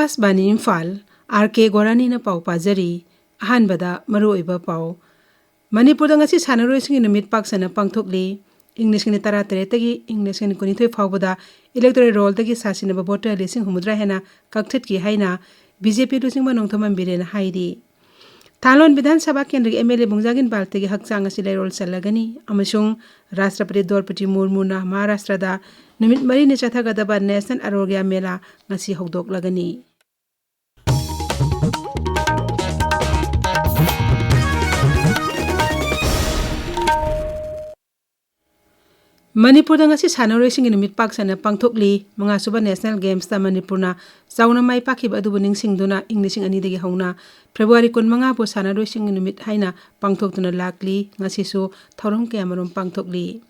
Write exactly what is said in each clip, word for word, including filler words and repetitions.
ꯑꯀꯥꯁꯕꯥꯅꯤ Imphal, R ꯀꯦ ꯒꯣꯔꯥꯅꯤꯅ ꯄꯥꯎ ꯄꯥꯖꯔꯤ꯫ ꯑꯍꯥꯟꯕꯗ ꯃꯔꯨꯑꯣꯏꯕ ꯄꯥꯎ꯫ ꯃꯅꯤꯄꯨꯔꯗ ꯉꯁꯤ ꯁꯥꯟꯅꯔꯣꯏꯁꯤꯡꯒꯤ ꯅꯨꯃꯤꯠ ꯄꯥꯛ ꯁꯟꯅ ꯄꯥꯡꯊꯣꯛꯂꯤ꯫ ꯏꯪ ꯂꯤꯁꯤꯡ ꯑꯅꯤ ꯇꯔꯥꯇꯔꯦꯠꯇꯒꯤ ꯏꯪ ꯂꯤꯁꯤꯡ ꯑꯅꯤ ꯀꯨꯟꯅꯤꯊꯣꯏ ꯐꯥꯎꯕꯗ electoral rollꯗꯒꯤ ꯁꯥꯁꯤꯟꯅꯕ voter ꯂꯤꯁꯤꯡ ꯍꯨꯝꯐꯨꯇꯔꯥ ꯍꯦꯟꯅ ꯀꯛꯊꯠꯈꯤ ꯍꯥꯏꯅ ꯕꯤ ꯖꯦ ꯄꯤ ꯂꯨꯆꯤꯡꯕ ꯅꯣꯡꯊꯣꯝꯕꯝ ꯕꯤꯔꯦꯟꯅ ꯍꯥꯏꯔꯤ꯫ ꯊꯥꯂꯣꯟ ꯕꯤꯙꯥꯟ ꯁꯚꯥ ꯀꯦꯟꯗ꯭ꯔꯒꯤ ꯑꯦꯝ ꯑꯦꯜ ꯑꯦ ꯕꯨꯡꯖꯥꯒꯤꯟ ꯕꯥꯜꯇꯦꯒꯤ ꯍꯛꯆꯥꯡ ꯑꯁꯤ ꯂꯩꯔꯣꯜ ꯆꯜꯂꯒꯅꯤ ꯑꯃꯁꯨꯡ ꯔꯥꯁꯇ꯭ꯔꯄꯇꯤ ꯗ꯭ꯔꯧꯄꯗꯤ ꯃꯨꯔꯃꯨꯅ ꯃꯍꯥꯔꯥꯁꯇ꯭ꯔꯗ ꯅꯨꯃꯤꯠ ꯃꯔꯤꯅꯤ ꯆꯠꯊꯒꯗꯕ National Arogya Mela ꯉꯁꯤ ꯍꯧꯗꯣꯛꯂꯒꯅꯤ꯫ ꯃꯅꯤꯄꯨꯔꯗ ꯉꯁꯤ ꯁꯥꯟꯅꯔꯣꯏꯁꯤꯡꯒꯤ ꯅꯨꯃꯤꯠ ꯄꯥꯛ ꯁꯟꯅ ꯄꯥꯡꯊꯣꯛꯂꯤ꯫ ꯃꯉꯥꯁꯨꯕ National Gamesꯇ ꯃꯅꯤꯄꯨꯔꯅ ꯆꯥꯎꯅ ꯃꯥꯏ ꯄꯥꯛꯈꯤꯕ ꯑꯗꯨꯕꯨ ꯅꯤꯡꯁꯤꯡꯗꯨꯅ ꯏꯪ ꯂꯤꯁꯤꯡ ꯑꯅꯤꯗꯒꯤ ꯍꯧꯅ ꯐꯦꯕ꯭ꯔꯨꯋꯥꯔꯤ ꯀꯨꯟꯃꯉꯥꯕꯨ ꯁꯥꯟꯅꯔꯣꯏꯁꯤꯡꯒꯤ ꯅꯨꯃꯤꯠ ꯍꯥꯏꯅ ꯄꯥꯡꯊꯣꯛꯇꯨꯅ ꯂꯥꯛꯂꯤ꯫ ꯉꯁꯤꯁꯨ ꯊꯧꯔꯝ ꯀꯌꯥꯃꯔꯨꯝ ꯄꯥꯡꯊꯣꯛꯂꯤ꯫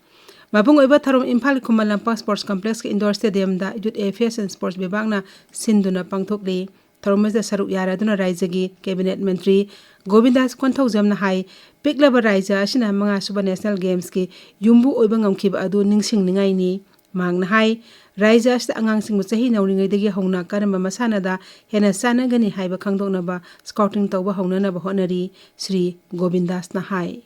ꯃꯄꯨꯡ ꯑꯣꯏꯕ ꯊꯧꯔꯝ ꯏꯝꯐꯥꯜꯒꯤ Khuman Lampak Sports Complexꯀꯤ indoor stadiumꯗ Youth Affairs and Sports ꯕꯤꯚꯥꯒꯅ ꯁꯤꯟꯗꯨꯅ ꯄꯥꯡꯊꯣꯛꯂꯤ꯫ ꯊꯧꯔꯝ ꯑꯁꯤꯗ ꯁꯔꯨꯛ ꯌꯥꯔꯗꯨꯅ ꯔꯥꯏꯖ꯭ꯌꯒꯤ cabinet ꯃꯟꯇ꯭ꯔꯤ ꯒꯣꯕꯤꯟꯗꯥꯁ ꯀꯣꯟꯊꯧꯖꯝꯅ ꯍꯥꯏ, ꯄꯤꯛꯂꯕ ꯔꯥꯏꯖ꯭ꯌ ꯑꯁꯤꯅ ꯃꯉꯥꯁꯨꯕ National Gamesꯀꯤ ꯌꯨꯝꯕꯨ ꯑꯣꯏꯕ ꯉꯝꯈꯤꯕ ꯑꯗꯨ ꯅꯤꯡꯁꯤꯡꯅꯤꯡꯉꯥꯏꯅꯤ꯫ ꯃꯍꯥꯛꯅ ꯍꯥꯏ, ꯔꯥꯏꯖ꯭ꯌ ꯑꯁꯤꯗ ꯑꯉꯥꯡꯁꯤꯡꯕꯨ ꯆꯍꯤ ꯅꯧꯔꯤꯉꯩꯗꯒꯤ ꯍꯧꯅ ꯀꯔꯝꯕ ꯃꯁꯥꯟꯅꯗ ꯍꯦꯟꯅ ꯆꯥꯟꯅꯒꯅꯤ ꯍꯥꯏꯕ ꯈꯪꯗꯣꯛꯅꯕ scouting ꯇꯧꯕ ꯍꯧꯅꯅꯕ ꯍꯣꯠꯅꯔꯤ꯫ ꯁ꯭ꯔꯤ ꯒꯣꯕꯤꯟꯗꯥꯁꯅ ꯍꯥꯏ꯫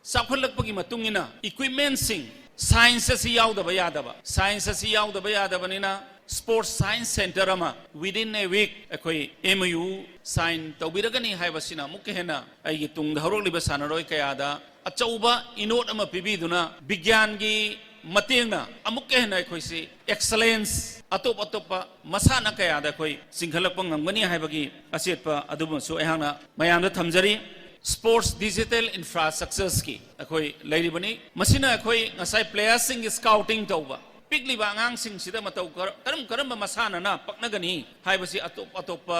ꯆꯥꯎꯈꯠꯂꯛꯄꯒꯤ ꯃꯇꯨꯡ ꯏꯟꯅ equipmentꯁꯤꯡ, science ꯑꯁꯤ ꯌꯥꯎꯗꯕ ꯌꯥꯗꯕ, science ꯑꯁꯤ ꯌꯥꯎꯗꯕ ꯌꯥꯗꯕꯅꯤꯅ sports science centre ꯑꯃ within a week ꯑꯩꯈꯣꯏ M O U sign ꯇꯧꯕꯤꯔꯒꯅꯤ ꯍꯥꯏꯕꯁꯤꯅ ꯑꯃꯨꯛꯀ ꯍꯦꯟꯅ ꯑꯩꯒꯤ ꯇꯨꯡꯗ ꯍꯧꯔꯛꯂꯤꯕ ꯁꯥꯟꯅꯔꯣꯏ ꯀꯌꯥꯗ ꯑꯆꯧꯕ ꯏꯅꯣꯠ ꯑꯃ ꯄꯤꯕꯤꯗꯨꯅ ꯕꯤꯒ꯭ꯌꯥꯟꯒꯤ ꯃꯇꯦꯡꯅ ꯑꯃꯨꯛꯀ ꯍꯦꯟꯅ ꯑꯩꯈꯣꯏꯁꯤ excellence ꯑꯇꯣꯞ ꯑꯇꯣꯞꯄ ꯃꯁꯥꯟꯅ ꯀꯌꯥꯗ ꯑꯩꯈꯣꯏ ꯆꯤꯡꯈꯠꯂꯛꯄ ꯉꯝꯒꯅꯤ ꯍꯥꯏꯕꯒꯤ ꯑꯆꯦꯠꯄ ꯑꯗꯨꯃꯁꯨ ꯑꯩꯍꯥꯛꯅ ꯃꯌꯥꯝꯗ ꯊꯝꯖꯔꯤ꯫ Sports digital infrastructureꯁꯀꯤ ꯑꯩꯈꯣꯏ ꯂꯩꯔꯤꯕꯅꯤ꯫ ꯃꯁꯤꯅ ꯑꯩꯈꯣꯏ ꯉꯁꯥꯏ playerꯁꯤꯡꯒꯤ scouting ꯇꯧꯕ, ꯄꯤꯛꯂꯤꯕ ꯑꯉꯥꯡꯁꯤꯡꯁꯤꯗ ꯃꯇꯧ ꯀꯔ-, ꯀꯔꯝ ꯀꯔꯝꯕ ꯃꯁꯥꯟꯅꯅ ꯄꯛꯅꯒꯅꯤ ꯍꯥꯏꯕꯁꯤ ꯑꯇꯣꯞ ꯑꯇꯣꯞꯄ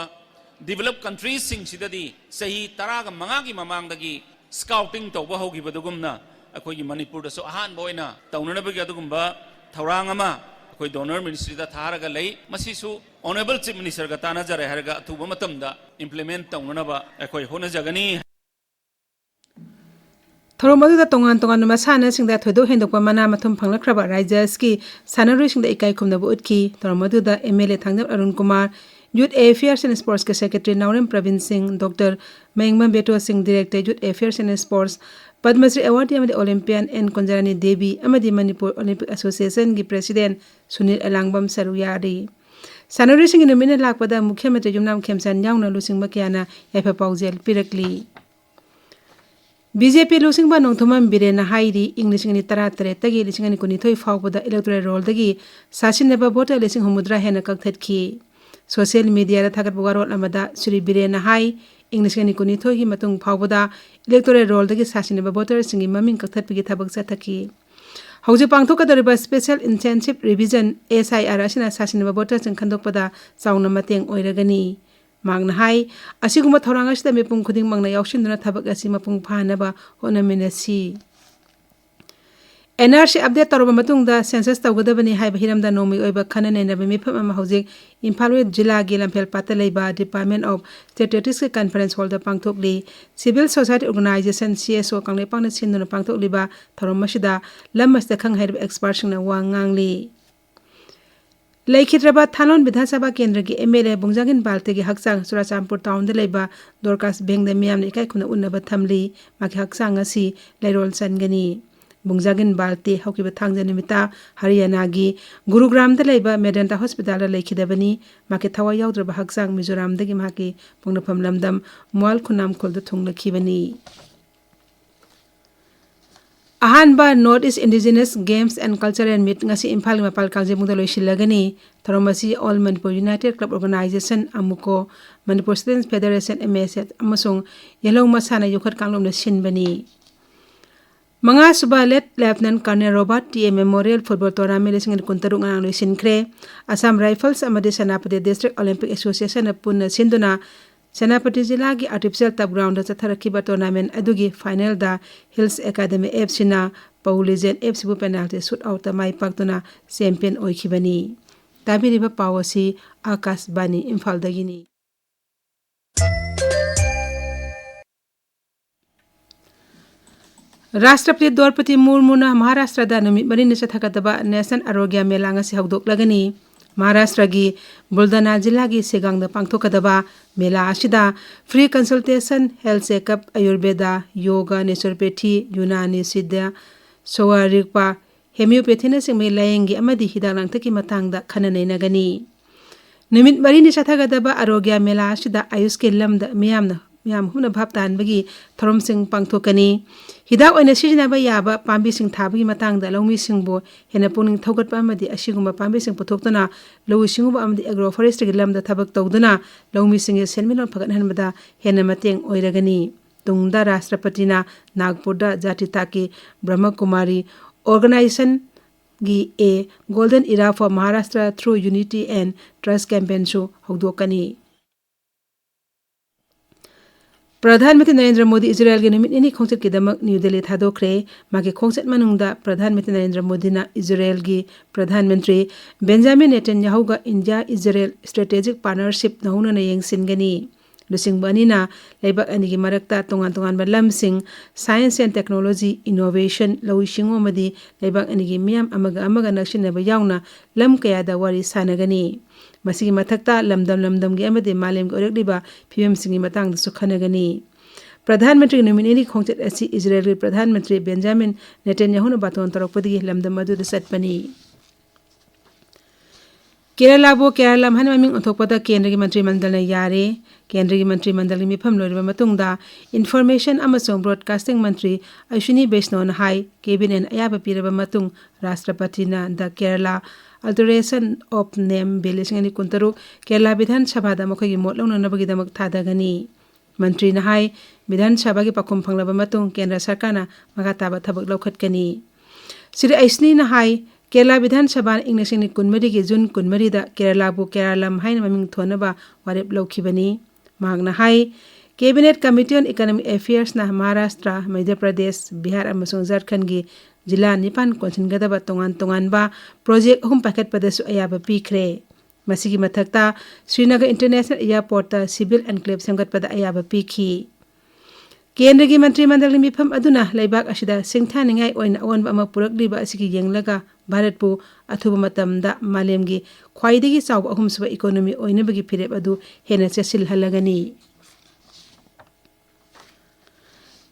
developed countryꯁꯤꯡꯁꯤꯗꯗꯤ ꯆꯍꯤ ꯇꯔꯥꯒ ꯃꯉꯥꯒꯤ ꯃꯃꯥꯡꯗꯒꯤ scouting ꯇꯧꯕ ꯍꯧꯈꯤꯕꯗꯨꯒꯨꯝꯅ ꯑꯩꯈꯣꯏꯒꯤ ꯃꯅꯤꯄꯨꯔꯗꯁꯨ ꯑꯍꯥꯟꯕ ꯑꯣꯏꯅ ꯇꯧꯅꯅꯕꯒꯤ ꯑꯗꯨꯒꯨꯝꯕ ꯊꯧꯔꯥꯡ ꯑꯃ ꯑꯩꯈꯣꯏ DoNER ministryꯗ ꯊꯥꯔꯒ ꯂꯩ꯫ ꯃꯁꯤꯁꯨ Honourable Chief Ministerꯒ ꯇꯥꯟꯅꯖꯔꯦ ꯍꯥꯏꯔꯒ ꯑꯊꯨꯕ ꯃꯇꯝꯗ implement ꯇꯧꯅꯅꯕ ꯑꯩꯈꯣꯏ ꯍꯣꯠꯅꯖꯒꯅꯤ꯫ ꯊꯧꯔꯝ ꯑꯗꯨꯗ ꯇꯣꯉꯥꯟ ꯇꯣꯉꯥꯟꯕ ꯃꯁꯥꯟꯅꯁꯤꯡꯗ ꯊꯣꯏꯗꯣꯛ ꯍꯦꯟꯗꯣꯛꯄ ꯃꯅꯥ ꯃꯊꯨꯝ ꯐꯪꯂꯛꯈ꯭ꯔꯕ ꯔꯥꯏꯖ꯭ꯌ ꯑꯁꯤꯒꯤ ꯁꯥꯟꯅꯔꯣꯏꯁꯤꯡꯗ ꯏꯀꯥꯏ ꯈꯨꯝꯅꯕ ꯎꯠꯈꯤ꯫ ꯊꯧꯔꯝ ꯑꯗꯨꯗ M L A Thangjam Arun Kumar, Youth Affairs and Sportsꯀꯤ Secretary ꯅꯥꯎꯔꯦꯝ ꯄ꯭ꯔꯕꯤꯟ ꯁꯤꯡ, Doctor ꯃꯌꯦꯡꯕꯝ ꯕꯦꯇꯣ ꯁꯤꯡ, Director Youth Affairs and Sports, Padma Shri Awardee ꯑꯃꯗꯤ Olympian N ꯀꯨꯟꯖꯔꯥꯅꯤ ꯗꯦꯕꯤ ꯑꯃꯗꯤ ꯃꯅꯤꯄꯨꯔ Olympic Associationꯒꯤ President ꯁꯨꯅꯤꯜ ꯑꯦꯂꯥꯡꯕꯝ ꯁꯔꯨꯛ ꯌꯥꯔꯤ꯫ ꯁꯥꯟꯅꯔꯣꯏꯁꯤꯡꯒꯤ ꯅꯨꯃꯤꯠꯅ ꯂꯥꯛꯄꯗ ꯃꯨꯈ꯭ꯌ ꯃꯟꯇ꯭ꯔꯤ ꯌꯨꯝꯅꯥꯝ ꯈꯦꯝꯆꯥꯟ ꯌꯥꯎꯅ ꯂꯨꯆꯤꯡꯕ ꯀꯌꯥꯅ ꯌꯥꯏꯐ ꯄꯥꯎꯖꯦꯜ ꯄꯤꯔꯛꯂꯤ꯫ ꯕꯤ ꯖꯦ ꯄꯤ ꯂꯨꯆꯤꯡꯕ ꯅꯣꯡꯊꯣꯝꯕꯝ ꯕꯤꯔꯦꯟꯅ ꯍꯥꯏꯔꯤ, ꯏꯪ ꯂꯤꯁꯤꯡ ꯑꯅꯤ ꯇꯔꯥꯇꯔꯦꯠꯇꯒꯤ ꯂꯤꯁꯤꯡ ꯑꯅꯤ ꯀꯨꯟꯅꯤꯊꯣꯏ ꯐꯥꯎꯕꯗ electoral rollꯗꯒꯤ ꯁꯥꯁꯤꯟꯅꯕ voter ꯂꯤꯁꯤꯡ ꯍꯨꯝꯐꯨꯇꯔꯥ ꯍꯦꯟꯅ ꯀꯛꯊꯠꯈꯤ꯫ Social mediaꯗ ꯊꯥꯒꯠꯄ ꯋꯥꯔꯣꯜ ꯑꯃꯗ ꯁ꯭ꯔꯤ ꯕꯤꯔꯦꯟꯅ ꯍꯥꯏ, ꯏꯪ ꯂꯤꯁꯤꯡ ꯑꯅꯤ ꯀꯨꯟꯅꯤꯊꯣꯏꯒꯤ ꯃꯇꯨꯡ ꯐꯥꯎꯕꯗ electoral rollꯗꯒꯤ ꯁꯥꯁꯤꯟꯅꯕ voterꯁꯤꯡꯒꯤ ꯃꯃꯤꯡ ꯀꯛꯊꯠꯄꯒꯤ ꯊꯕꯛ ꯆꯠꯊꯈꯤ꯫ ꯍꯧꯖꯤꯛ ꯄꯥꯡꯊꯣꯛꯀꯗꯧꯔꯤꯕ Special Intensive Revision, S I R, ꯑꯁꯤꯅ ꯁꯥꯁꯤꯟꯅꯕ voterꯁꯤꯡ ꯈꯟꯗꯣꯛꯄꯗ ꯆꯥꯎꯅ ꯃꯇꯦꯡ ꯑꯣꯏꯔꯒꯅꯤ꯫ ꯃꯍꯥꯛꯅ ꯍꯥꯏ, ꯑꯁꯤꯒꯨꯝꯕ ꯊꯧꯔꯥꯡ ꯑꯁꯤꯗ ꯃꯤꯄꯨꯝ ꯈꯨꯗꯤꯡꯃꯛꯅ ꯌꯥꯎꯁꯤꯟꯗꯨꯅ ꯊꯕꯛ ꯑꯁꯤ ꯃꯄꯨꯡ ꯐꯥꯍꯟꯅꯕ ꯍꯣꯠꯅꯃꯤꯟꯅꯁꯤ꯫ N R C update ꯇꯧꯔꯕ ꯃꯇꯨꯡꯗ census ꯇꯧꯒꯗꯕꯅꯤ ꯍꯥꯏꯕ ꯍꯤꯔꯝꯗ ꯅꯣꯡꯃꯒꯤ ꯑꯣꯏꯕ ꯈꯟꯅ ꯅꯩꯅꯕ ꯃꯤꯐꯝ ꯑꯃ ꯍꯧꯖꯤꯛ ꯏꯝꯐꯥꯜ West ꯖꯤꯂꯥꯒꯤ ꯂꯝꯐꯦꯜꯄꯥꯠꯇ ꯂꯩꯕ Department of Statisticsꯀꯤ conference hallꯗ ꯄꯥꯡꯊꯣꯛꯂꯤ꯫ Civil Society Organization, C S O, ꯀꯪꯂꯩꯄꯥꯛꯅ ꯁꯤꯟꯗꯨꯅ ꯄꯥꯡꯊꯣꯛꯂꯤꯕ ꯊꯧꯔꯝ ꯑꯁꯤꯗ ꯂꯝ ꯑꯁꯤꯗ ꯈꯪ ꯍꯩꯔꯕ expertꯁꯤꯡꯅ ꯋꯥ ꯉꯥꯡꯂꯤ꯫ ꯂꯩꯈꯤꯗ꯭ꯔꯕ ꯊꯥꯂꯣꯟ ꯕꯤꯙꯥꯟ ꯁꯚꯥ ꯀꯦꯟꯗ꯭ꯔꯒꯤ M L A ꯕꯨꯡꯖꯥꯒꯤꯟ ꯕꯥꯜꯇꯦꯒꯤ ꯍꯛꯆꯥꯡ ꯆꯨꯔꯥꯆꯥꯟꯄꯨꯔ ꯇꯥꯎꯟꯗ ꯂꯩꯕ ꯗꯣꯔꯀꯥꯁ ꯚꯦꯡꯗ ꯃꯤꯌꯥꯝꯅ ꯏꯀꯥꯏ ꯈꯨꯝꯅ ꯎꯠꯅꯕ ꯊꯝꯂꯤ꯫ ꯃꯍꯥꯛꯀꯤ ꯍꯛꯆꯥꯡ ꯑꯁꯤ ꯂꯩꯔꯣꯜ ꯆꯟꯒꯅꯤ꯫ ꯕꯨꯡꯖꯥꯒꯤꯟ ꯕꯥꯜꯇꯦ ꯍꯧꯈꯤꯕ ꯊꯥꯡꯖ ꯅꯨꯃꯤꯠꯇ ꯍꯔꯤꯌꯥꯅꯥꯒꯤ ꯒꯨꯔꯨꯒ꯭ꯔꯥꯝꯗ ꯂꯩꯕ ꯃꯦꯗꯦꯟꯇꯥ ꯍꯣꯁꯄꯤꯇꯥꯜꯗ ꯂꯩꯈꯤꯗꯕꯅꯤ꯫ ꯃꯍꯥꯛꯀꯤ ꯊꯋꯥꯏ ꯌꯥꯎꯗ꯭ꯔꯕ ꯍꯛꯆꯥꯡ ꯃꯤꯖꯣꯔꯥꯝꯗꯒꯤ ꯃꯍꯥꯛꯀꯤ ꯄꯣꯛꯅꯐꯝ ꯂꯝꯗꯝ ꯃꯨꯋꯥꯜ ꯈꯨꯅꯥꯝꯈꯣꯜꯗ ꯊꯨꯡꯂꯈꯤꯕꯅꯤ꯫ ꯑꯍꯥꯟꯕ North East Indigenous Games and Cultural Meet ꯉꯁꯤ ꯏꯝꯐꯥꯜꯒꯤ ꯃꯄꯥꯜ ꯀꯥꯡꯖꯩꯕꯨꯡꯗ ꯂꯣꯏꯁꯤꯜꯂꯒꯅꯤ꯫ ꯊꯧꯔꯝ ꯑꯁꯤ All Manipur United Club Organization, ꯑꯃꯨꯀꯣ, Manipur Students Federation, M S F, ꯑꯃꯁꯨꯡ ꯌꯦꯜꯍꯧ ꯃꯁꯥꯟꯅ ꯌꯣꯛꯈꯠ ꯀꯥꯡꯂꯣꯟꯅ ꯁꯤꯟꯕꯅꯤ꯫ ꯃꯉꯥꯁꯨꯕ Late Lieutenant Colonel Robert T A Memorial Football Tournament ꯂꯤꯁꯤꯡ ꯑꯅꯤ ꯀꯨꯟꯇꯔꯨꯛ ꯉꯔꯥꯡ ꯂꯣꯏꯁꯤꯟꯈ꯭ꯔꯦ꯫ Assam Rifles ꯑꯃꯗꯤ ꯁꯦꯅꯥꯄꯇꯤ District Olympic Associationꯅ ꯄꯨꯟꯅ ꯁꯤꯟꯗꯨꯅ ꯁꯦꯅꯥꯄꯇꯤ ꯖꯤꯂꯥꯒꯤ artificial turf groundꯗ ꯆꯠꯊꯔꯛꯈꯤꯕ tournament ꯑꯗꯨꯒꯤ finalꯗ Hills Academy Fcꯅ Pau Legend Fcꯕꯨ penalty shootoutꯇ ꯃꯥꯏ ꯄꯥꯛꯇꯨꯅ champion ꯑꯣꯏꯈꯤꯕꯅꯤ꯫ ꯇꯥꯕꯤꯔꯤꯕ ꯄꯥꯎ ꯑꯁꯤ ꯑꯥꯀꯥꯁꯕꯥꯅꯤ ꯏꯝꯐꯥꯜꯗꯒꯤꯅꯤ꯫ ꯔꯥꯁꯇ꯭ꯔꯄꯇꯤ ꯗ꯭ꯔꯧꯄꯗꯤ ꯃꯨꯔꯃꯨꯅ ꯃꯍꯥꯔꯥꯁꯇ꯭ꯔꯗ ꯅꯨꯃꯤꯠ ꯃꯔꯤꯅꯤ ꯆꯠꯊꯒꯗꯕ National Arogya Mela ꯉꯁꯤ ꯍꯧꯗꯣꯛꯂꯒꯅꯤ꯫ ꯃꯍꯥꯔꯥꯁꯇ꯭ꯔꯒꯤ ꯕꯨꯜꯗꯥꯅꯥ ꯖꯤꯂꯥꯒꯤ ꯁꯦꯒꯥꯡꯗ ꯄꯥꯡꯊꯣꯛꯀꯗꯕ ꯃꯦꯂꯥ ꯑꯁꯤꯗ free consultation, health checkup, ꯑꯌꯨꯔꯕꯦꯗꯥ, ꯌꯣꯒ, naturopathy, ꯌꯨꯅꯥꯅꯤ ꯁꯤꯗ, ꯁꯣꯋꯥ ꯔꯤꯛꯄꯥ, ꯍꯦꯃꯤꯌꯣꯄꯦꯊꯤꯅꯆꯤꯡꯕꯒꯤ ꯂꯥꯌꯦꯡꯒꯤ ꯑꯃꯗꯤ ꯍꯤꯗꯥꯛ ꯂꯥꯡꯊꯛꯀꯤ ꯃꯇꯥꯡꯗ ꯈꯟꯅ ꯅꯩꯅꯒꯅꯤ꯫ ꯅꯨꯃꯤꯠ ꯃꯔꯤꯅꯤ ꯆꯠꯊꯒꯗꯕ ꯑꯥꯔꯣꯒ꯭ꯌꯥ ꯃꯦꯂꯥ ꯑꯁꯤꯗ ꯑꯌꯨꯁꯀꯤ ꯂꯝꯗ ꯃꯤꯌꯥꯝꯅ, ꯃꯤꯌꯥꯝ ꯍꯨꯞꯅ ꯚꯥꯞ ꯇꯥꯍꯟꯕꯒꯤ ꯊꯧꯔꯝꯁꯤꯡ ꯄꯥꯡꯊꯣꯛꯀꯅꯤ꯫ ꯍꯤꯗꯥꯛ ꯑꯣꯏꯅ ꯁꯤꯖꯤꯟꯅꯕ ꯌꯥꯕ ꯄꯥꯝꯕꯤꯁꯤꯡ ꯊꯥꯕꯒꯤ ꯃꯇꯥꯡꯗ ꯂꯧꯃꯤꯁꯤꯡꯕꯨ ꯍꯦꯟꯅ ꯄꯨꯛꯅꯤꯡ ꯊꯧꯒꯠꯄ ꯑꯃꯗꯤ ꯑꯁꯤꯒꯨꯝꯕ ꯄꯥꯝꯕꯤꯁꯤꯡ ꯄꯨꯊꯣꯛꯇꯨꯅ ꯂꯧꯎ ꯁꯤꯡꯎꯕ ꯑꯃꯗꯤ ꯑꯦꯒ꯭ꯔꯣ ꯐꯣꯔꯦꯁꯇ꯭ꯔꯤꯒꯤ ꯂꯝꯗ ꯊꯕꯛ ꯇꯧꯗꯨꯅ ꯂꯧꯃꯤꯁꯤꯡꯒꯤ ꯁꯦꯟꯃꯤꯠꯂꯣꯟ ꯐꯒꯠꯍꯟꯕꯗ ꯍꯦꯟꯅ ꯃꯇꯦꯡ ꯑꯣꯏꯔꯒꯅꯤ꯫ ꯇꯨꯡꯗ ꯔꯥꯁꯇ꯭ꯔꯄꯇꯤꯅ ꯅꯥꯒꯄꯨꯔꯗ ꯖꯥꯇꯤ ꯊꯥꯛꯀꯤ ꯕ꯭ꯔꯍꯃꯀꯨꯃꯥꯔꯤ ꯑꯣꯔꯒꯅꯥꯏꯖꯦꯁꯟꯒꯤ A Golden Era for Maharashtra Through Unity and Trust campaignꯁꯨ ꯍꯧꯗꯣꯛꯀꯅꯤ꯫ Pradhan Mantri Narendra Modi ꯏꯖꯔꯦꯜꯒꯤ ꯅꯨꯃꯤꯠ ꯅꯤꯅꯤ ꯈꯣꯡꯆꯠꯀꯤꯗꯃꯛ ꯅ꯭ꯌꯨ ꯗꯦꯜꯂꯤ ꯊꯥꯗꯣꯛꯈ꯭ꯔꯦ꯫ ꯃꯥꯒꯤ ꯈꯣꯡꯆꯠ ꯃꯅꯨꯡꯗ ꯄ꯭ꯔꯙꯥꯟ ꯃꯟꯇ꯭ꯔꯤ ꯅꯔꯦꯟꯗ꯭ꯔ ꯃꯣꯗꯤꯅ ꯏꯖꯔꯦꯜꯒꯤ Pradhan Mantri Benjamin ꯅꯦꯇꯟꯌꯥꯍꯨꯒ India Israel strategic partnership ꯅꯧꯍꯧꯅꯅ ꯌꯦꯡꯁꯤꯟꯒꯅꯤ꯫ ꯂꯨꯆꯤꯡꯕ ꯑꯅꯤꯅ ꯂꯩꯕꯥꯛ ꯑꯅꯤꯒꯤ ꯃꯔꯛꯇ ꯇꯣꯉꯥꯟ ꯇꯣꯉꯥꯟꯕ ꯂꯝꯁꯤꯡ, science and technology, innovation, ꯂꯧꯎ ꯁꯤꯡꯎ ꯑꯃꯗꯤ ꯂꯩꯕꯥꯛ ꯑꯅꯤꯒꯤ ꯃꯤꯌꯥꯝ ꯑꯃꯒ ꯑꯃꯒ ꯅꯛꯁꯤꯟꯅꯕ ꯌꯥꯎꯅ ꯂꯝ ꯀꯌꯥꯗ ꯋꯥꯔꯤ ꯁꯥꯟꯅꯒꯅꯤ꯫ ꯃꯁꯤꯒꯤ ꯃꯊꯛꯇ ꯂꯝꯗꯝ ꯂꯝꯗꯝꯒꯤ ꯑꯃꯗꯤ ꯃꯥꯂꯦꯝꯒꯤ ꯑꯣꯏꯔꯛꯂꯤꯕ ꯐꯤꯕꯝꯁꯤꯡꯒꯤ ꯃꯇꯥꯡꯗꯁꯨ ꯈꯟꯅꯒꯅꯤ꯫ ꯄ꯭ꯔꯙꯥꯟ ꯃꯟꯇ꯭ꯔꯤꯒꯤ ꯅꯨꯃꯤꯠ ꯅꯤꯅꯤ ꯈꯣꯡꯆꯠ ꯑꯁꯤ ꯏꯖꯔꯦꯜꯒꯤ ꯄ꯭ꯔꯙꯥꯟ ꯃꯟꯇ꯭ꯔꯤ ꯕꯦꯟꯖꯥꯃꯤꯟ ꯅꯦꯇꯟꯌꯥꯍꯨꯅ ꯕꯥꯇꯣꯟ ꯇꯧꯔꯛꯄꯗꯒꯤ ꯂꯝꯗꯝ ꯑꯗꯨꯗ ꯆꯠꯄꯅꯤ꯫ ꯀꯦꯔꯂꯥꯕꯨ ꯀꯦꯔꯂꯝ ꯍꯥꯏꯅ ꯃꯃꯤꯡ ꯑꯣꯟꯊꯣꯛꯄꯗ ꯀꯦꯟꯗ꯭ꯔꯒꯤ ꯃꯟꯇ꯭ꯔꯤ ꯃꯟꯗꯜꯅ ꯌꯥꯔꯦ꯫ ꯀꯦꯟꯗ꯭ꯔꯒꯤ ꯃꯟꯇ꯭ꯔꯤ ꯃꯟꯗꯜꯒꯤ ꯃꯤꯐꯝ ꯂꯣꯏꯔꯕ ꯃꯇꯨꯡꯗ Information ꯑꯃꯁꯨꯡ Broadcasting ꯃꯟꯇ꯭ꯔꯤ ꯑꯁ꯭ꯋꯤꯅꯤ ꯕꯩꯁꯅꯣꯅ ꯍꯥꯏ, ꯀꯦꯕꯤꯅꯦꯠꯅ ꯑꯌꯥꯕ ꯄꯤꯔꯕ ꯃꯇꯨꯡ ꯔꯥꯁꯇ꯭ꯔꯄꯇꯤꯅ The Kerala Alteration of Name Bill ꯂꯤꯁꯤꯡ ꯑꯅꯤ ꯀꯨꯟꯇꯔꯨꯛ ꯀꯦꯔꯂꯥ ꯕꯤꯙꯥꯟ ꯁꯚꯥꯗ ꯃꯈꯣꯏꯒꯤ ꯃꯣꯠ ꯂꯧꯅꯅꯕꯒꯤꯗꯃꯛ ꯊꯥꯗꯒꯅꯤ꯫ ꯃꯟꯇ꯭ꯔꯤꯅ ꯍꯥꯏ, ꯕꯤꯙꯥꯟ ꯁꯚꯥꯒꯤ ꯄꯥꯎꯈꯨꯝ ꯐꯪꯂꯕ ꯃꯇꯨꯡ ꯀꯦꯟꯗ꯭ꯔ ꯁꯔꯀꯥꯔꯅ ꯃꯈꯥ ꯇꯥꯕ ꯊꯕꯛ ꯂꯧꯈꯠꯀꯅꯤ꯫ ꯁ꯭ꯔꯤ ꯑꯩꯁꯅꯤꯅ ꯍꯥꯏ, ꯀꯦꯔꯂꯥ ꯕꯤꯙꯥꯟ ꯁꯚꯥꯅ ꯏꯪ ꯂꯤꯁꯤꯡ ꯑꯅꯤ ꯀꯨꯟꯃꯔꯤꯒꯤ ꯖꯨꯟ ꯀꯨꯟꯃꯔꯤꯗ ꯀꯦꯔꯂꯥꯕꯨ ꯀꯦꯔꯂꯝ ꯍꯥꯏꯅ ꯃꯃꯤꯡ ꯊꯣꯟꯅꯕ ꯋꯥꯔꯦꯞ ꯂꯧꯈꯤꯕꯅꯤ꯫ ꯃꯍꯥꯛꯅ ꯍꯥꯏ, Cabinet Committee on Economic Affairsꯅ Maharashtra, Madhya Pradesh, Bihar ꯑꯃꯁꯨꯡ ꯖꯥꯔꯈꯟꯒꯤ ꯖꯤꯂꯥ ꯅꯤꯄꯥꯟ ꯀꯣꯟꯁꯤꯟꯒꯗꯕ ꯇꯣꯉꯥꯟ ꯇꯣꯉꯥꯟꯕ project ꯑꯍꯨꯝ ꯄꯥꯏꯈꯠꯄꯗꯁꯨ ꯑꯌꯥꯕ ꯄꯤꯈ꯭ꯔꯦ꯫ ꯃꯁꯤꯒꯤ ꯃꯊꯛꯇ ꯁ꯭ꯔꯤꯅꯒꯔ International Airportꯇ civil enclave ꯁꯦꯝꯒꯠꯄꯗ ꯑꯌꯥꯕ ꯄꯤꯈꯤ꯫ ꯀꯦꯟꯗ꯭ꯔꯒꯤ ꯃꯟꯇ꯭ꯔꯤ ꯃꯟꯗꯜꯒꯤ ꯃꯤꯐꯝ ꯑꯗꯨꯅ ꯂꯩꯕꯥꯛ ꯑꯁꯤꯗ ꯁꯤꯡꯊꯥꯅꯤꯡꯉꯥꯏ ꯑꯣꯏꯅ ꯑꯑꯣꯟꯕ ꯑꯃ ꯄꯨꯔꯛꯂꯤꯕ ꯑꯁꯤꯒꯤ ꯌꯦꯡꯂꯒ ꯚꯥꯔꯠꯄꯨ ꯑꯊꯨꯕ ꯃꯇꯝꯗ ꯃꯥꯂꯦꯝꯒꯤ ꯈ꯭ꯋꯥꯏꯗꯒꯤ ꯆꯥꯎꯕ ꯑꯍꯨꯝꯁꯨꯕ economy ꯑꯣꯏꯅꯕꯒꯤ ꯐꯤꯔꯦꯞ ꯑꯗꯨ ꯍꯦꯟꯅ ꯆꯦꯠꯁꯤꯜꯍꯜꯂꯒꯅꯤ꯫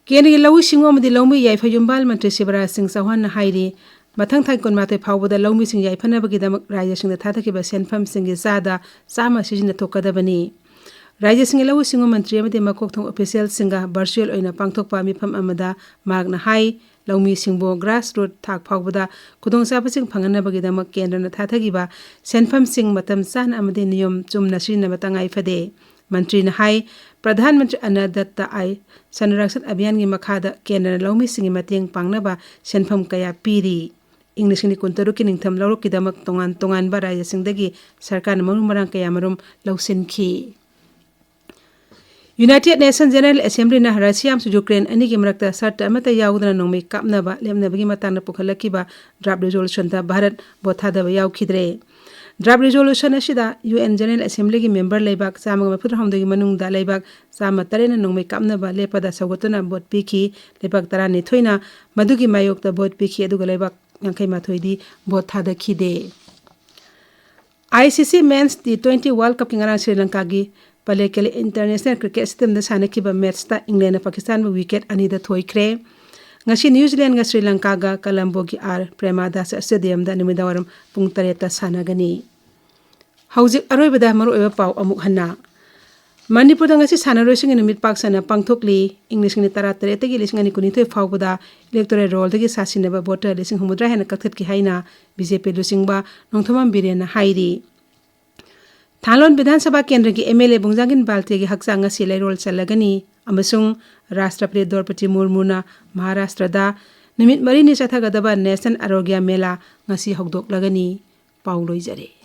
ꯀꯦꯟꯗ꯭ꯔꯒꯤ ꯂꯧꯎ ꯁꯤꯡꯎ ꯑꯃꯗꯤ ꯂꯧꯃꯤ ꯌꯥꯏꯐ ꯌꯨꯝꯕꯥꯜ ꯃꯟꯇ꯭ꯔꯤ ꯁꯤꯕꯔꯥꯖ ꯁꯤꯡ ꯆꯧꯍꯥꯟꯅ ꯍꯥꯏꯔꯤ, ꯃꯊꯪ ꯊꯥꯒꯤ ꯀꯨꯟꯃꯥꯊꯣꯏ ꯐꯥꯎꯕꯗ ꯂꯧꯃꯤꯁꯤꯡ ꯌꯥꯏꯐꯅꯕꯒꯤꯗꯃꯛ ꯔꯥꯖ꯭ꯌꯁꯤꯡꯗ ꯊꯥꯗꯈꯤꯕ ꯁꯦꯟꯐꯝꯁꯤꯡꯒꯤ ꯆꯥꯗ ꯆꯥꯝꯃ ꯁꯤꯖꯤꯟꯅꯊꯣꯛꯀꯗꯕꯅꯤ꯫ ꯔꯥꯖ꯭ꯌꯁꯤꯡꯒꯤ ꯂꯧꯎ ꯁꯤꯡꯎ ꯃꯟꯇ꯭ꯔꯤ ꯑꯃꯗꯤ ꯃꯀꯣꯛ ꯊꯣꯡꯕ officialꯁꯤꯡꯒ virtual ꯑꯣꯏꯅ ꯄꯥꯡꯊꯣꯛꯄ ꯃꯤꯐꯝ ꯑꯃꯗ ꯃꯍꯥꯛꯅ ꯍꯥꯏ, ꯂꯧꯃꯤꯁꯤꯡꯕꯨ grassroot ꯊꯥꯛ ꯐꯥꯎꯕꯗ ꯈꯨꯗꯣꯡꯆꯥꯕꯁꯤꯡ ꯐꯪꯍꯟꯅꯕꯒꯤꯗꯃꯛ ꯀꯦꯟꯗ꯭ꯔꯅ ꯊꯥꯊꯈꯤꯕ ꯁꯦꯟꯐꯝꯁꯤꯡ ꯃꯇꯝ ꯆꯥꯅ ꯑꯃꯗꯤ ꯅꯤꯌꯣꯝ ꯆꯨꯝꯅ ꯁꯤꯖꯤꯟꯅꯕ ꯇꯉꯥꯏ ꯐꯗꯦ꯫ ꯃꯟꯇ꯭ꯔꯤꯅ ꯍꯥꯏ, ꯄ꯭ꯔꯙꯥꯟ ꯃꯟꯇ꯭ꯔꯤ ꯑꯟꯅꯗꯠꯇ ꯑꯥꯏ ꯁꯟꯔꯛꯁꯟ ꯑꯚꯤꯌꯥꯟꯒꯤ ꯃꯈꯥꯗ ꯀꯦꯟꯗ꯭ꯔꯅ ꯂꯧꯃꯤꯁꯤꯡꯒꯤ ꯃꯇꯦꯡ ꯄꯥꯡꯅꯕ ꯁꯦꯟꯐꯝ ꯀꯌꯥ ꯄꯤꯔꯤ꯫ ꯏꯪ ꯂꯤꯁꯤꯡ ꯑꯅꯤ ꯀꯨꯟꯇꯔꯨꯛꯀꯤ ꯅꯤꯡꯊꯝ ꯂꯧꯔꯣꯛꯀꯤꯗꯃꯛ ꯇꯣꯉꯥꯟ ꯇꯣꯉꯥꯟꯕ ꯔꯥꯖ꯭ꯌꯁꯤꯡꯗꯒꯤ ꯁꯔꯀꯥꯔꯅ ꯃꯔꯨ ꯃꯔꯥꯡ ꯀꯌꯥꯃꯔꯨꯝ ꯂꯧꯁꯤꯟꯈꯤ꯫ United Nations General Assemblyꯅ ꯔꯁꯤꯌꯥ ꯑꯃꯁꯨꯡ ꯌꯨꯀ꯭ꯔꯦꯟ ꯑꯅꯤꯒꯤ ꯃꯔꯛꯇ ꯁꯔꯇ ꯑꯃꯠꯇ ꯌꯥꯎꯗꯅ ꯅꯣꯡꯃꯩ ꯀꯥꯞꯅꯕ ꯂꯦꯞꯅꯕꯒꯤ ꯃꯇꯥꯡꯗ ꯄꯨꯈꯠꯂꯛꯈꯤꯕ draft resolutionꯗ ꯚꯥꯔꯠ ꯚꯣꯠ ꯊꯥꯗꯕ ꯌꯥꯎꯈꯤꯗ꯭ꯔꯦ꯫ Draft resolution ꯑꯁꯤꯗ UN General Assemblyꯒꯤ member ꯂꯩꯕꯥꯛ ꯆꯥꯝꯃꯒ ꯃꯔꯤꯐꯨ ꯇꯔꯥꯍꯨꯝꯗꯣꯏꯒꯤ ꯃꯅꯨꯡꯗ ꯂꯩꯕꯥꯛ ꯆꯥꯝꯃ ꯇꯔꯦꯠꯅ ꯅꯣꯡꯃꯩ ꯀꯥꯞꯅꯕ ꯂꯦꯞꯄꯗ ꯁꯧꯒꯠꯇꯨꯅ ꯚꯣꯠ ꯄꯤꯈꯤ꯫ ꯂꯩꯕꯥꯛ ꯇꯔꯥꯅꯤꯊꯣꯏꯅ ꯃꯗꯨꯒꯤ ꯃꯥꯌꯣꯛꯇ ꯚꯣꯠ ꯄꯤꯈꯤ, ꯑꯗꯨꯒ ꯂꯩꯕꯥꯛ ꯌꯥꯡꯈꯩ ꯃꯥꯊꯣꯏꯗꯤ ꯚꯣꯠ ꯊꯥꯗꯈꯤꯗꯦ꯫ ICC Men's T twenty World Cupꯀꯤ ꯉꯔꯥꯡ ꯁ꯭ꯔꯤ ꯂꯪꯀꯥꯒꯤ ꯄꯂꯦꯀꯦꯂꯦ International Cricket Stadiumꯗ ꯁꯥꯟꯅꯈꯤꯕ matchꯇ ꯏꯪꯂꯦꯟꯅ ꯄꯥꯀꯤꯁꯇꯥꯟꯕꯨ wicket ꯑꯅꯤꯗ ꯊꯣꯏꯈ꯭ꯔꯦ꯫ ꯉꯁꯤ ꯅ꯭ꯌꯨ ꯖꯤꯂꯦꯟꯒ ꯁ꯭ꯔꯤ ꯂꯪꯀꯥꯒ ꯀꯂꯝꯕꯣꯒꯤ ꯑꯥꯔ ꯄ꯭ꯔꯦꯃꯥꯗꯥꯁ Stadiumꯗ ꯅꯨꯃꯤꯗꯥꯡꯋꯥꯏꯔꯝ ꯄꯨꯡ ꯇꯔꯦꯠꯇ ꯁꯥꯟꯅꯒꯅꯤ꯫ ꯍꯧꯖꯤꯛ ꯑꯔꯣꯏꯕꯗ ꯃꯔꯨꯑꯣꯏꯕ ꯄꯥꯎ ꯑꯃꯨꯛ ꯍꯟꯅ꯫ ꯃꯅꯤꯄꯨꯔꯗ ꯉꯁꯤ ꯁꯥꯟꯅꯔꯣꯏꯁꯤꯡꯒꯤ ꯅꯨꯃꯤꯠ ꯄꯥꯛ ꯁꯟꯅ ꯄꯥꯡꯊꯣꯛꯂꯤ꯫ ꯏꯪ ꯂꯤꯁꯤꯡ ꯑꯅꯤ ꯇꯔꯥꯇꯔꯦꯠꯇꯒꯤ ꯂꯤꯁꯤꯡ ꯑꯅꯤ ꯀꯨꯟꯅꯤꯊꯣꯏ ꯐꯥꯎꯕꯗ electoral rollꯗꯒꯤ ꯁꯥꯁꯤꯟꯅꯕ voter ꯂꯤꯁꯤꯡ ꯍꯨꯝꯐꯨꯇꯔꯥ ꯍꯦꯟꯅ ꯀꯛꯊꯠꯈꯤ ꯍꯥꯏꯅ BJP ꯂꯨꯆꯤꯡꯕ ꯅꯣꯡꯊꯣꯝꯕꯝ ꯕꯤꯔꯦꯟꯅ ꯍꯥꯏꯔꯤ꯫ ꯊꯥꯡꯂꯣꯟ ꯕꯤꯙꯥꯟ ꯁꯚꯥ ꯀꯦꯟꯗ꯭ꯔꯒꯤ MLA ꯕꯨꯡꯖꯥꯒꯤꯟ ꯕꯥꯜꯇꯦꯒꯤ ꯍꯛꯆꯥꯡ ꯉꯁꯤ ꯂꯩꯔꯣꯜ ꯆꯜꯂꯒꯅꯤ ꯑꯃꯁꯨꯡ ꯔꯥꯁꯇ꯭ꯔꯄꯇꯤ ꯗ꯭ꯔꯧꯄꯗꯤ ꯃꯨꯔꯃꯨꯅ ꯃꯍꯥꯔꯥꯁꯇ꯭ꯔꯗ ꯅꯨꯃꯤꯠ ꯃꯔꯤꯅꯤ ꯆꯠꯊꯒꯗꯕ National Arogya Mela ꯉꯁꯤ ꯍꯧꯗꯣꯛꯂꯒꯅꯤ꯫ ꯄꯥꯎ ꯂꯣꯏꯖꯔꯦ꯫